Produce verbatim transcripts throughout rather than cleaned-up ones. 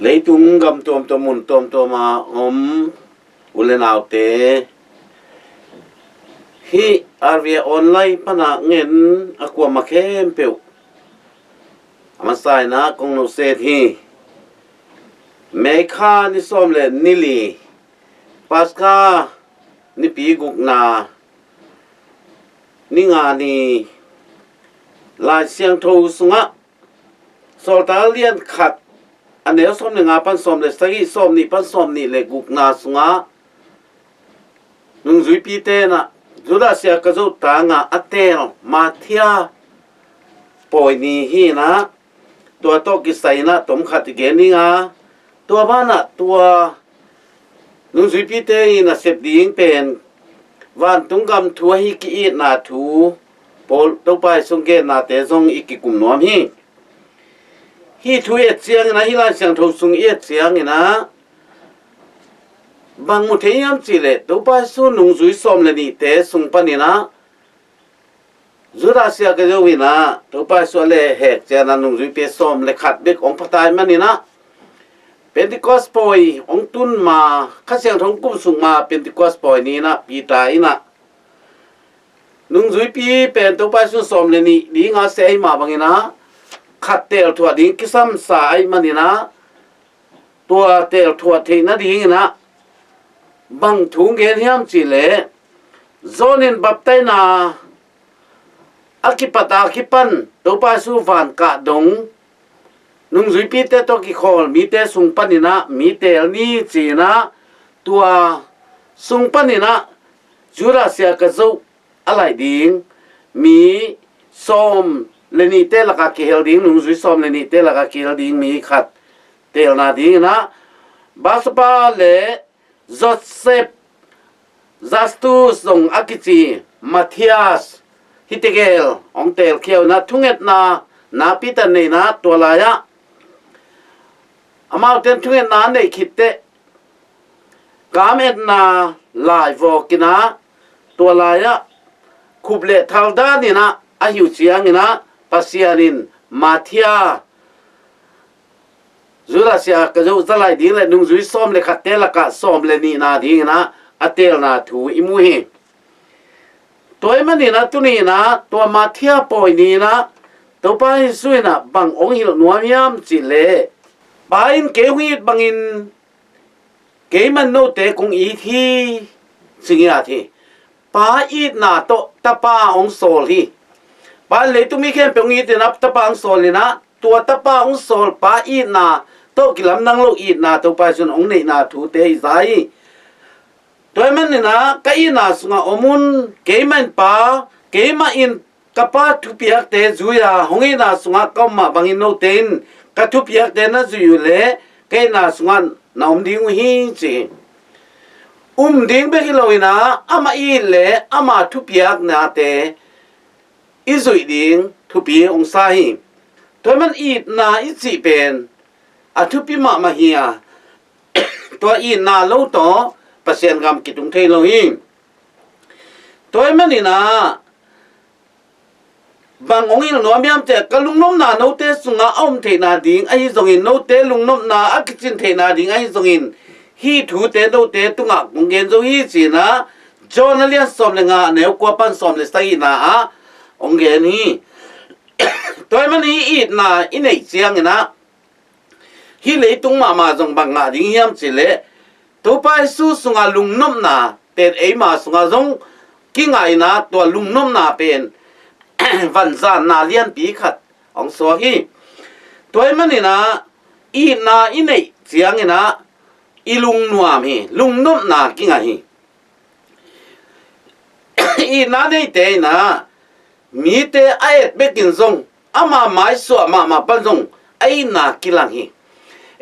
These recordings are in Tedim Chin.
Leitung gam tuamtuam, mun tuamtuam a om u le naute, hih R V A online pana ngen a kuamah khempeuh a masa in ah kong nusia hi. May kha ni sawm le ni li, Paska nipi gukna, ni nga ni, Lai Siangtho sungah Sawltak lian khat, a neu sawm le nga pan sawm le sagih, sawm nih pan sawm nih le gukna sungah nungzuipite in ah Judas Iskariot tangah a teel Mathia pawi ni hi in ah, tua tawh kisai in ah tom khat i gen ding a, tua banah tua nungzuipite in a sep ding pen vantung gam thu ahi ki-itna thu, Paul, Topa Jesu gennate zong i kikum nuam hi. Hih thu i et ciangin ah, hih Lai Siangtho sung i et ciangin ah, bang mu thei hiam cih leh, Topa Jesu nungzui sawm le nihte sung panin ah Judas Iskariot in ah Topa Jesu a lehhek ciangin ah nungzuipi sawm le khat bek hong pha ta ahih manin ah, Pentecost pawi hong tun ma, Kha Siangtho hong kumsuk ma, Pentecost pawi ni in ah Peter in ah nungzuipi pen Topa Jesu sawm le nih ding a sep ahih mah bangin ah, khat teelthuah ding kisam sa ahih manin ah, tua teelthuah theih nadingin ah bang thu gen hiam cih leh, John in baptaina a kipat a kipan Topa Jesu van kah dong nungzuipite tawh kikhawl mite sung panin ah mi teel ni ci in ah, tua sung panin ah Judas Iskariot a laih ding mi sawm le nihte lakah kihel ding, nungzui sawm le nihte lakah kihel ding mi khat teelna dingin ah, Barsabas le Joseph, Justus zong a kici Matthias, hihte gel hong teelkhia uh in ah, thungetna nakpi tak nei in ah, tua lai-ah amaute in thungetna a neih khit teh kam etna lai vawk in ah, tua lai-ah khup le thal dan in ah a hih uh ciangin ah, Pasian in Mathia, Judas Iskariot za laih ding le nungzui sawm le khatte lakah sawm le nihna dingin ah a teelna thu i mu hi. Tua ahih manin ah tuni in ah tua Mathia pawi ni in ah Topa Jesu in ah bang hong hilh nuam hiam cih leh, Pa in kei hong it bangin keimah in note kong it hi, ci ngiat hi. Pa itna tawh Tapa hong sawl hi. Pa in leitung mi khempeuh hong it in ah Tapa hong sawl in ah, tua Tapa hong sawl Pa itna tawh kilamdang lo itna Topa Jesu in hong neihna thute i za hi. Tua ahih manin ah, ka itna sungah om un, keimah in Pa, keimah in ka Pa thupiakte zui a, hong itna sungah ka om mah bangin note in ka thupiakte na zuih uh leh ka itna sungah na om ding uh hi, ci hi. Um ding bek hi lo in ah, amah it leh ama thupiaknate i zuih ding thupi hong sa hi. Tua ahih man itna i cih pen a thupi mahmah hi a, tua itna lo tawh Pasian gam kitung thei lo hi. Tua ahih manin ah, bang hong hilh nuam hiam cih leh, ka lungnopna note sungah a om theihna ding ahi zongin, note lungnopna a kicin theihna ding ahi zongin, hih thute note tungah kong gen zo hi, ci in ah John a lian sawm le nga, a neu kua pan sawm le sagihna ah hong gen hi. Tua ahih man hih itna i neih ciangin ah, hih leitung mahmah zong bang ngah ding hiam cih leh, Topa Jesu sungah lungnopna pen eima sungah zong kingah in ah, tua lungnopna pen vanzanna lianpi khat hong suak hi. Tua ahih manin ah, itna i neih ciangin ah i lungnuam hi, lungnopna kingah hi. Itna neite in ah, mite a et bekin zong, ama maisuah mahmah pan zong a itna kilang hi.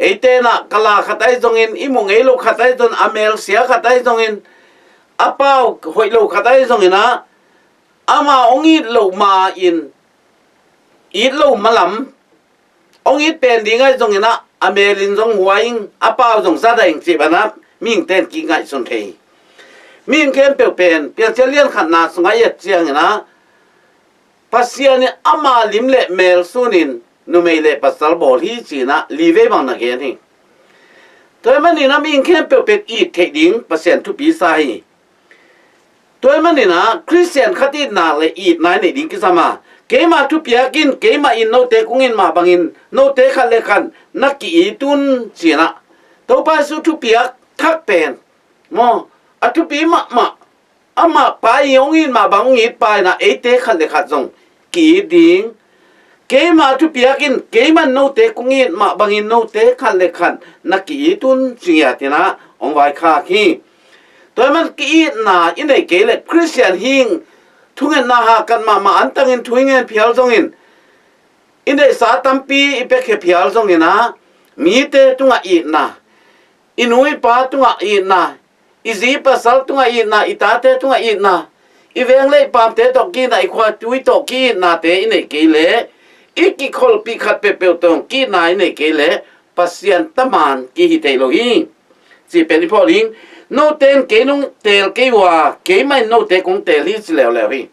Eite in ah, kala khat ahi zongin, i mu ngei lo khat ahi zongin, a mel sia khat ahi zongin, a pau hoih lo khat ahi zongin ah, ama hong it loh ma-in, it loh malam, hong it pen ding ahi zongin ah, a mel in zong hua ing, a pau zong za dah ing cih banah mihingte in kingaihsun thei hi. Mihing khempeuh pen, Piancil lian khatna sungah i et ciangin ah, Pasian in ama lim le mel sunin numei le pasal bawl hi, ci in ah li vei bang na gen hi. Tua ahih manin a mihing khempeuh pen it theih ding Pasian thupi sa hi. Tua ahih manin a Khristian khat itna le itna i neih ding kisam a, keima thupiak in, keimah in note kong it mah bangin note khat le khat na ki-it un ci-in ah, Topa Jesu thupiak thak pen maw, a thupi mahmah, amah Pa in hong it mah bang hong it pa in ah eite khat le khat zong ki-it ding. Keima thupiak in, keimah in note kong it mah bangin note khat le khat na ki-it un ci-in ah hong vaikhak hi. Tua ahih man ki-itna i neih kei leh Khristian hing thungetna hahkat mahmah, antangin thu i ngen phial zongin, i neihsa tampi i piakhia phial zongin ah, mite tungah itna, i nu i pa tungah itna, i zi pasal tungah itna, i tate tungah itna, i veng le i paamte tawh ki-itna, i khuatui tawh ki-itnate i neih kei leh, i kikholhpih khat peuhpeuh tawh ki-itna i neih kei leh Pasian taman kihi thei lo hi. Cih pen i phawk ding. Note in kei nong teel kei uh a, keimah in note kong teel hi ci leuleu hi.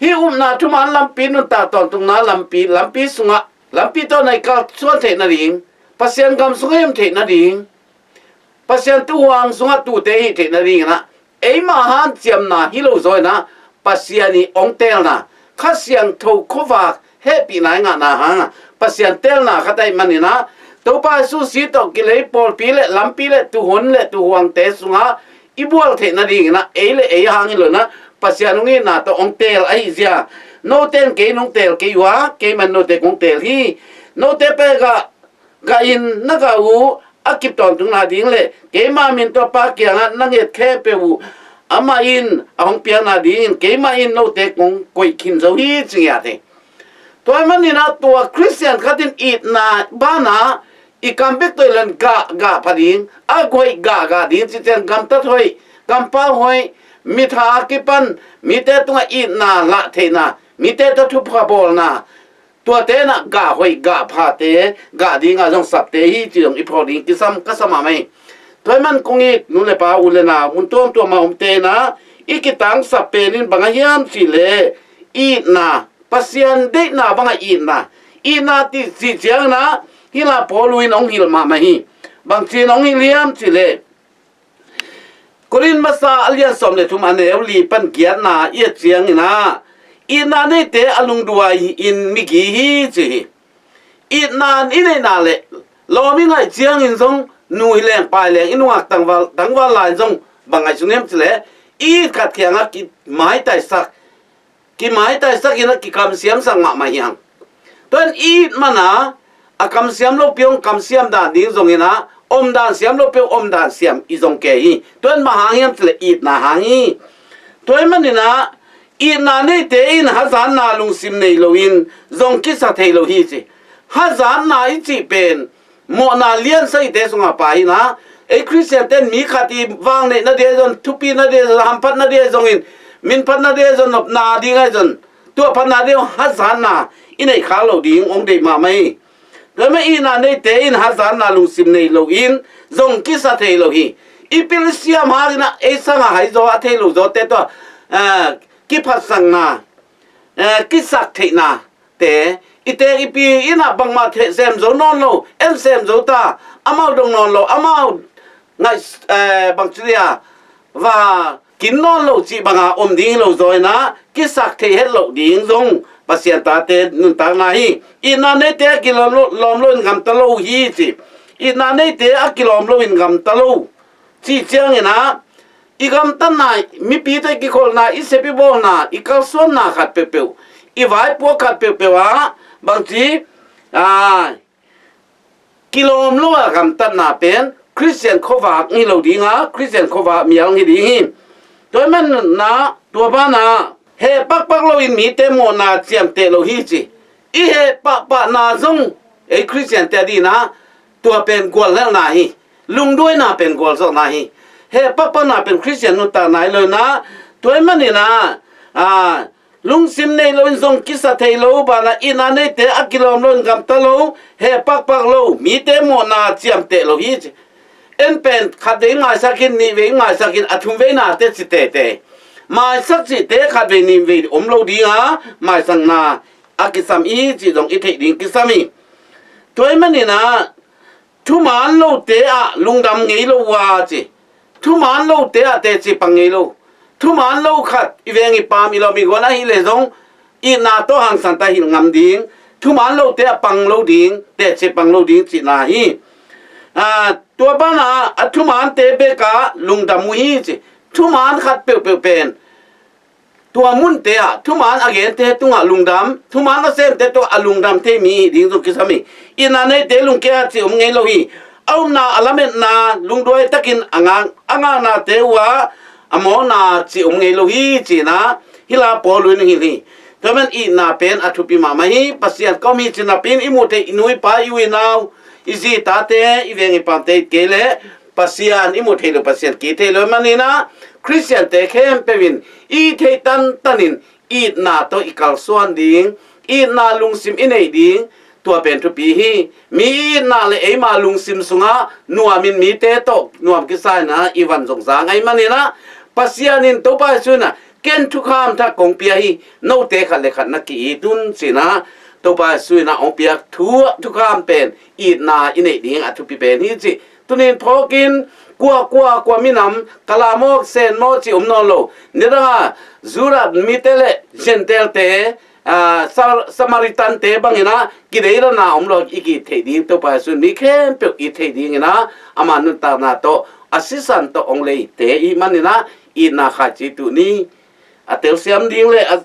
Hih upna thuman lampi, nuntak tawntungna lampi, lampi sungah, lampi tawh na i kalsuan theih nading, Pasian gam sungah i om theih nading, Pasian tuuhuang sungah tuute i hih theih nadingin ah, eimah hanciamna hi lo zaw in ah, Pasian ii hong teelna, Kha Siangtho khuavak hehpihna i ngahna hangah Pasian teelna khat ahih manin ah, Topa Jesu si tawh kilei pawlpi le lampi le tuuhun le tuuhuangte sungah i bual theih nadingin ah, ei le ei hang hi lo in ah, Pasian hong itna tawh hong teel ahih zia. Note in kei nong teel kei uh a, keimah in note kong teel hi. Note pen gah, gah in, na gah uh a kip tawntungna ding le keima min tawh Pa kiangah na nget khempeuh uh amah in a hong piakna dingin keimah in note kong koih khin zo hi ci ngiat hi. Tua ahih manin ah tua Khristian khat in itna banah i kam bek tawh i lan gah, gah pha ding, a hoih gah, gah ding ci ciang gamtat hoih, kampau hoih, mitha a kipan, mite tungah itna lah theihna, mite tawh thupha bawlna, tuate in ah gah hoih gah phate gah dingah zong sapte hi ci zong i phawk ding kisam, ka sa mahmah hi. Tua ahih man kong it nu le pa, u le nau, mun tuamtuam a omte in ah i kitangsap pen in bang a hiam cih leh itna, Pasian deihna bangah itna. Itna cih ciangin ah hih lai Paul in hong hilh mahmah hi. Bangci in hong hilh hiam cih leh, Korin masa a lian sawm le thum, a neu li pan giatna i et ciangin ah, itna neite a lungduai in migi hi ci hi. Itna i neihna le lawm i ngaih ciangin zong, nu hi leng pa hi leng, i nungak tangval, tangval lai in zong bang ngaihsun hiam cih leh, i it khat kiangah kimaitaisak, kimaitaisak in ah kikamsiamsak mahmah hi hang. Tua in i it man a, a kamsiam lopi hong kamsiam dan ding zongin ah, omdan siam lopi hong omdan siam i zong kei hi. Tua in bang hang hiam cih leh itna hang hi. Tua ahih manin ah itna neite in hazatna lungsim nei loin zong kisa thei lo hi ci. Hazatna i cih pen mawhna lian sagihte sungah pha hi in ah, ei Khristiante in mi khat ii vang neihna ding ahi zong, thupina ding ahi zong, hamphatna ding ahi zongin, minphatna ding ahi zong, nopna ding ahi zong, tuahphatna ding hazatna i neih khak loh ding hong deih mahmah hi. Tua ahih man itna neite in hazatna lungsim nei loin zong kisa thei lo hi. I pil i siam hangin ah ei sangah haizaw a thei lo zawte tawh, eh, kiphatsakna, eh, kisaktheihna te, i tek i pi in ah bangmah sem zo nawn lo, en sem zo ta, amau dong nawn lo, amau ngaih, eh, bangci dia, va kin nawn lo cih banga om ding hi lo zaw in ah, kisak thei het loh ding zong Pasian tate nuntakna hi. Itna neite a kilawm lo, lawm loin gamta lo hi ci. Itna neite a kilawm loin gamta lo cih ciangin ah, i gamtatna, mipi tawh i kikholhna, i sep i bawlna, i kalsuanna khat peuhpeuh, i vaipuak khat peuhpeuh ah bangci, a, kilawm lo a gamtatna pen Khristian khuavak hi lo ding a, Khristian khuavak mial hi ding hi. Tua ahih manin ah, tua banah heh pakpak loin mite mawhna ciamteh lo hi ci. I heh pahpahna zong ei Khristiante adingin ah tua pen guallelhna hi. Lungduaina pen gualzawhna hi. Heh pakpakna pen Khristian nuntakna hi lo in ah, tua ahih manin ah, a, lungsim nei loin zong kisa thei lo banah, itna neite a kilawm loin gamta lo, heh pakpak lo, mite mawhna ciamteh lo hi ci. En pen khatvei maisak in, nihvei maisak in, a thumvei na teh ci teitei. Maisak cihte khatvei nihvei om lo ding a, maisakna a kisam i hi cih zong i theih ding kisam hi. Tua ahih manin ah, thuman lote ah lungdam ngei lo uh a ci. Thuman lote ah teci pang ngei lo. Thuman lo khat i veng i pam i lawm i guan ahih leh zong itna tawh hangsan ta hilh ngam ding. Thuman lote ah pang lo ding, teci pang lo ding cihna hi. Aa, tua banah a thumante bek ah lungdam uh hi ci. Thuman khat peuhpeuh pen tua munte ah thuman a gente tungah lungdam, thuman a semte tungah a lungdam thei mi hi ding zong kisam hi. Itna neite lungkia cih om ngei lo hi. A upna, a lametna, lungduai takin a ngak, a ngaknate uh ah a mawhna cih om ngei lo hi cihna hih la Paul in hong hilh hi. Tua man itna pen a thupi mahmah hi. Pasian ka om hi cih napi in i muh theih i nu i pa, i u i nau, i zi i tate, i veng i pamte, i kei leh Pasian i muh theih lo, Pasian ki thei lo manin ah, Khristiante khempeuh in i theih tantanin itna tawh i kalsuan ding, itna lungsim i neih ding, tua pen thupi hi. Mi itna le eima lungsim sungah nuamin mite tawh nuam kisa in ah i van zong za ngei manin ah, Pasian in Topa Jesu in ah, ken thukham thak kong pia hi, note khat le khat na ki-it un ci-in ah, Topa Jesu in ah hong piak thu, thukham pen itna i neih ding a thupi pen hi ci. Tuni in phawkin kua, kua, kua minam ka la maw, sen maw cih om nawn lo. Nidang a Judah mite le Gentile-te, aa, Sa-, Samaritan-te bangin ah kideihna om lo, i ki-it theih ding Topa Jesu in mi khempeuh it theih dingin ah ama nuntakna tawh, a sisan tawh hong leite i hih manin ah itna khaici tuh ni. A telsiam ding le a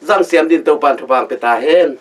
zangsiam ding Topa in thupha pia ta hen.